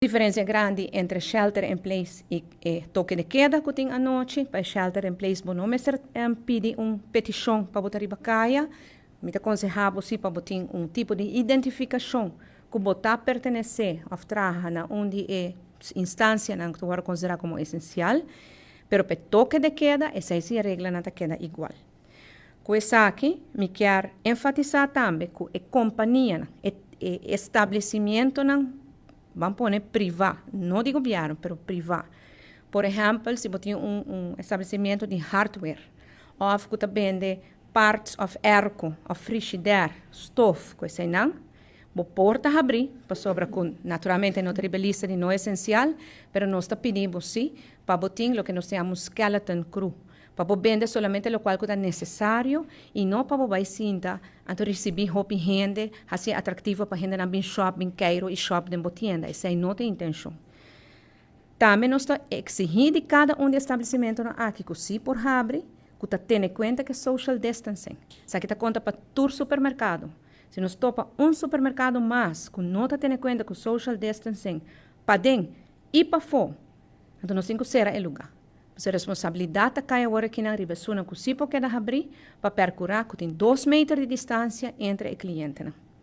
Diferencia grandi entre shelter in place y e toque de queda cu tin anochi. Pa shelter in place, bo no mester pidi un peticion pa bo ta riba caya. Mi ta conseha bo si pa bo tin un tipo di identificacion cu bo ta pertenece of traha na un di e instancianan cu ta considera como esencial. Pero pa toque de queda, esey e reglanan ta keda igual. Cu esaki, mi kier enfatisa tambe cu e compania, e establecimentonan, ban pone priva, no di gobierno, pero priva. Por ehempel, si bo tin un establecimento di hardware, of cu ta bende parts of airco, of frigidaire, stove, cos nan, bo por ta habri, pasobra cu naturalmente no ta lista di no esencial, pero nos ta pidiendo si, pa bo tin loke nos yama skeleton crew, pa bende solamente loke ta necesario y no pa bay sinta anto ricibi hopi hende, asina atractivo pa hende nan bin shop, bin keiro y shop den bo tienda. Esey no ta e intencion. Tambe nos ta exigi di cada un di establecimentonan aki cu si por habri, cu ta tene cuenta cu social distancing. Esaki ta conta pa tur supermercado. Si nos topa un supermercado mas cu no ta tene cuenta cu social distancing, paden y pafo, anto nos tin cu sera e lugar. E responsabilidad ta cay awor aki na riba esunnan cu si por keda habri pa percura cu tin 2 meter di distancia entre e clientenan.